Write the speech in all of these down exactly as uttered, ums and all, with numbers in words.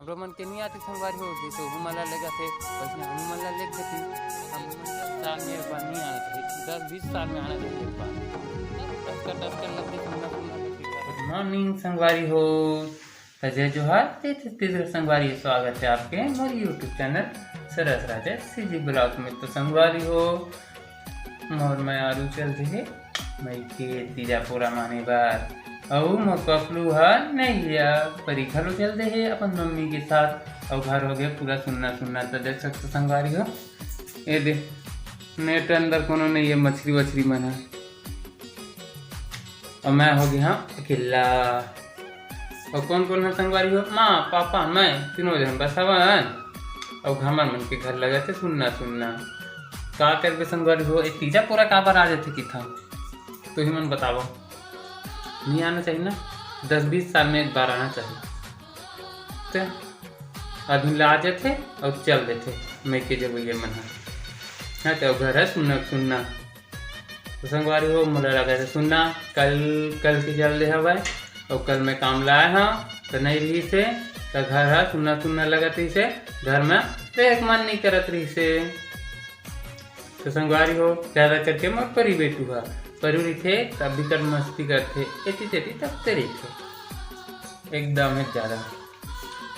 हमरो मन के नहीं आती संगवारी हो, जैसे वो मन ला लेगा थे, वैसे हम मन ला लेग देती। हम मन के साल में एक बार नहीं आना चाहिए, दस बीस साल में आना चाहिए एक बार। टस्कर, टस्कर लगती, सुंदर, सुंदर लगती। Good morning संगवारी हो, त जय जोहार, तीसरा संगवारी, स्वागत है आपके हमारे YouTube चैनल सरस राजा CG ब्लॉग में। तो संगवारी हो, मोर मैं आलू चल रहे, मैं के तीजा पूरा माने बार, अऊ मोर पपलू ह नहीं लिया, परी घलो चल दे हे अपन मम्मी के साथ, अऊ घर हो गया पूरा सुन्ना सुन्ना। तो देख सकते संगवारी हो, ये दे, नेट अंदर कोनो नहीं है, मछली वछली मन है, और मैं हो गया अकेला। और कौन कौन है संगवारी हो? माँ, पापा, मैं, तीनों जन बस हवन। और हमर मन के घर लगे थे सुन्ना सुन्ना। का करबे संगवारी हो, एक तीजा पूरा काबर आ जाथे किथा, तो ही मन बतावो। नहीं आना चाहिए ना, दस बीस साल में एक बार आना चाहिए। ते अभी ला जाथे और चल देथे, मैं के जब ये मन है। हाँ, तो घर है सुन्ना सुन्ना। तो संगवारी हो, मोला लगा था सुन्ना, कल, कल के चल दे हवय, और कल मैं काम लाए हाँ, तो नहीं रही से, तो घर है सुन्ना सुन्ना लगत रही से, घर में तो एक मन नहीं करत रही से। तो संगवारी हो, ज्यादा करके मोर परी बेटू हा, परू रहिथे, तब भी कर मस्ती करथे, एती तेती तकते रहिथे, एकदम है ज्यादा।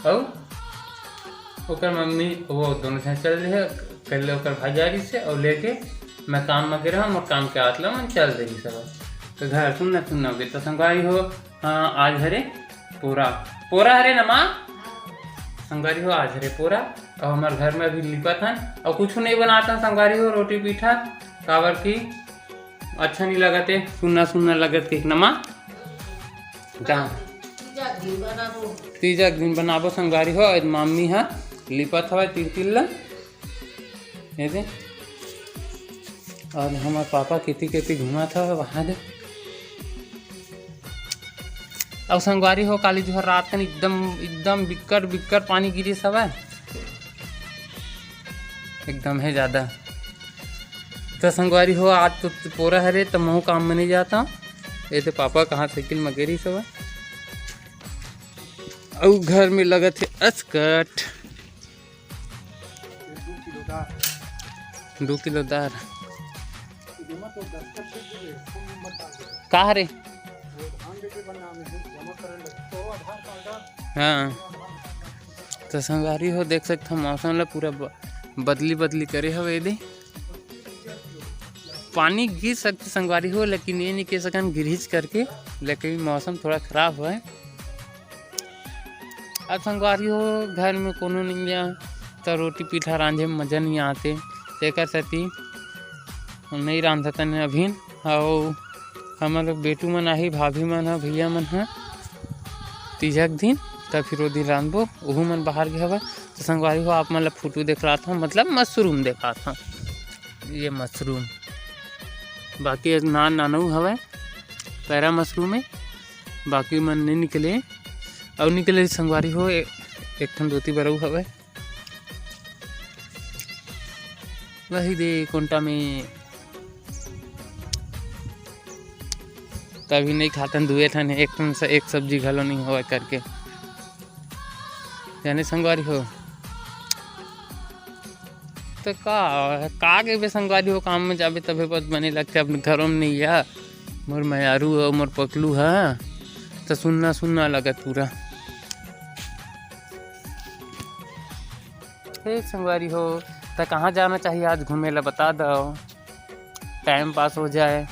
अउ ओकर मम्मी, वो दोनों झन चल रहे, पहले ओकर भाई जा रही से, और लेके मैं काम में गे रहा, मोर काम के आत ला मन चल रही सब। तो घर सुन्ना सुन्ना हो गए। तो संगवारी हो, हाँ, आज हरे पोरा, पोरा हरे ना माँ? संगवारी हो, आज हरे पोरा, और हमारे घर में अभी लिपत हन, और कुछ नहीं बनाता संगवारी हो, रोटी पीठा, काबर की अच्छा नहीं लगत है, सुन्ना सुन्ना लगत के नमा। जा। तीजा के दिन बनाबो। तीजा के दिन बनाबो संगवारी हो, आज मम्मी हा लिपत हवय तिरतिल ला। ये दे। और हमार पापा केती केती घुमत हवय वहाँ दे। अउ संगवारी हो, काली जुहर रात कन एकदम, एकदम बिक्कट, बिक्कट पानी गिरिस हवय। एकदम है ज्यादा। त संगवारी हो, आज तो पोरा हरे, त महू काम में नहीं जाता। ये तो पापा कहाँ साइकिल में गिरिस हवय। अउ घर में लगत है असकट। दू किलो दार। का हरे? हाँ, तो संगवारी हो, देख सकथव, मौसम ला पूरा ब-, बदली बदली करे हवे एदे। पानी गिर सकथे संगवारी हो, लेकिन ये नहीं कह सकन गिरहिच करके, लेकिन मौसम थोड़ा खराब हवे। अब संगवारी हो, घर में कोनो नइ हे, त रोटी पीठा रांधे में मजा नइ आते, तेकर सेती नइ रांधतन अभिन। अउ हमर बेटू मन आही, भाभी मन ह, भैया मन ह, तीजा के दिन, त फिर ओ दिन रांधबो, ओहू मन बाहर गे हवय। त संगवारी हो, आप मन ल फोटो देखात हंव, मतलब मशरूम देखात हंव, ये मशरूम, बाकी एक नान नानऊ हवय, पैरा मशरूम हे, बाकी मन नइ निकले। अउ निकले संगवारी हो, ए-, एक ठन धोती बरऊ हवय, वही दे कोंटा में। तभी नइ खातन दुए ठन, एक ठन स-, एक सब्जी घलो नइ होवय करके, जाने संगवारी हो। त का, का कहिबे संगवारी हो, काम में जाबे तभे बस बने लगथे, अपन घरों में नइ हे। मोर मयारू हो, मोर पकलू ह, त सुन्ना सुन्ना लगत पूरा। हे संगवारी हो, त कहाँ जाना चाहिए आज घूमे ला, बता दव, टाइम पास हो जाए।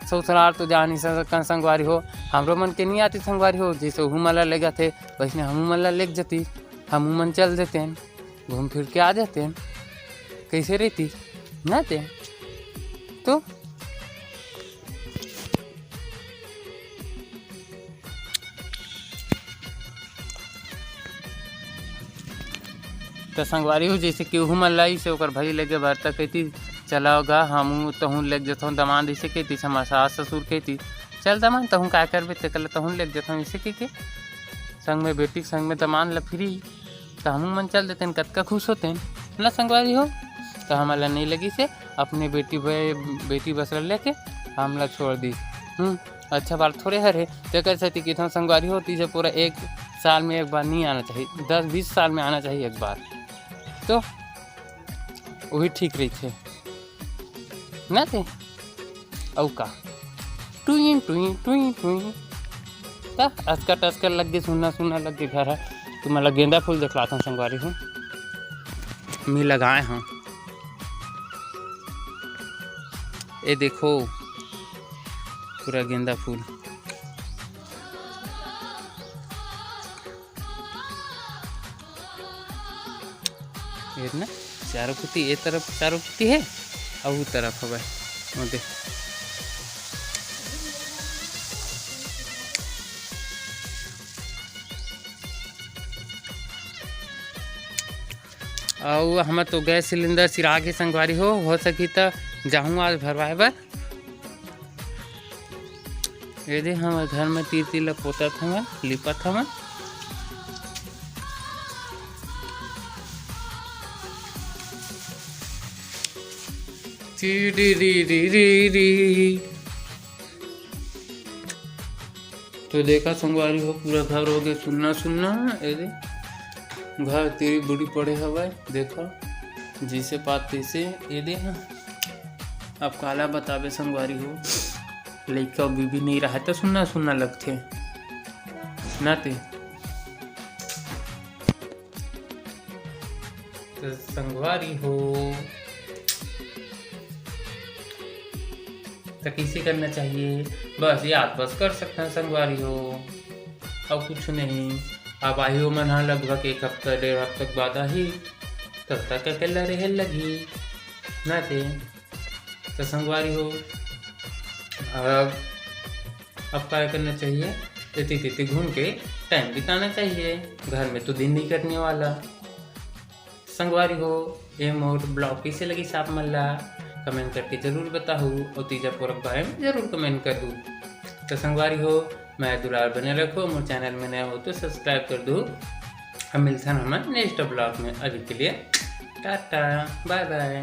ससुराल तो जा नहीं सकन संगवारी हो, हमरो मन के नहीं आती संगवारी हो, जैसे ओहू मन ला ले जाथे, वैसने हमू मन ला ले जती, हमू मन चल देतेन। घूम फिर के आ जातेन, कैसे रहती ना ते। तो त संगवारी हो, जैसे कि उहू मन लाई से ओकर भाई लेगे बर, त कहती, "चलाओ गा, हमू तहूँ लेग जथों दमांद," जैसे कहती, "हमार सास ससुर कहती, चल दमांद, तहूँ का करबे, तेकर ले तहूँ लेग जथों," जैसे कह के संग में बेटी, संग में दमांद ल फिरी। त हमू मन चल देतेन, कतका खुश होतेन ना संगवारी हो। त हमन ल नइ लगिस हे, अपने बेटी ब-, बेटी बस ल लेके हमला छोड़ दिस। हम्म, अच्छा बात थोड़े हरे। तेकर सेती किथन संगवारी हो, तीजा पूरा एक, साल में एक बार नहीं आना चाहिए, दस बीस साल में आना चाहिए एक बार, तो वही ठीक रहिथे ना ते। अउ का, टुई टुई टुई टुई। त असकर टसकर लग गे, सुन्ना सुन्ना लग गे घर ह। तुमन ला गेंदा फूल देखलात हूँ संगवारी हो, मी लगाए हूँ। ए देखो, पूरा गेंदा फूल। ये ना, चारों कुती, ए तरफ चारों कुती है, अउ उ तरफ हवय। वो देख। अउ हमर तो गैस सिलेंडर सिरा गे संगवारी हो, हो सकी त जाहूँ आज भरवाए बर। ये दे, हमर घर में तीर तीर ला पोतत हवन, लिपत हवन। T D D D D D. तो देखा संगवारी हो, पूरा घर हो गया सुन्ना सुन्ना। ये दे, घर तीर बुड़ी पड़े हवय, देखा, जैसे पात तैसे। ये दे, अब काला बताबे संगवारी हो, लइका अउ बीबी नहीं रहे त सुन्ना सुन्ना लगथे ना ते। तो संगवारी हो, तो कैसे करना चाहिए? बस याद बस कर सकते हैं संगवारी हो, अउ कुछ नहीं। अब आही ओमन ह लगभग एक हफ्ता डेढ़ हफ्ता के बाद आही, तब तक अकेला रहे लगही ना ते। तो संगवारी हो, अब अब काय करना चाहिए? एती तेती घूम के टाइम बिताना चाहिए, घर में तो दिन नहीं कटने वाला। संगवारी हो, ये मोर ब्लॉग कैसे लगिस आप मन ला कमेंट करके जरूर बताहू, और तीजा पोरक बारे में जरूर कमेंट करहू। तो संगवारी हो, मैं दुलार बने रखो, मोर चैनल में नया हो तो सब्सक्राइब कर दू। हम मिलथन हमन नेक्स्ट ब्लॉग में, अभी के लिए टाटा, बाय बाय।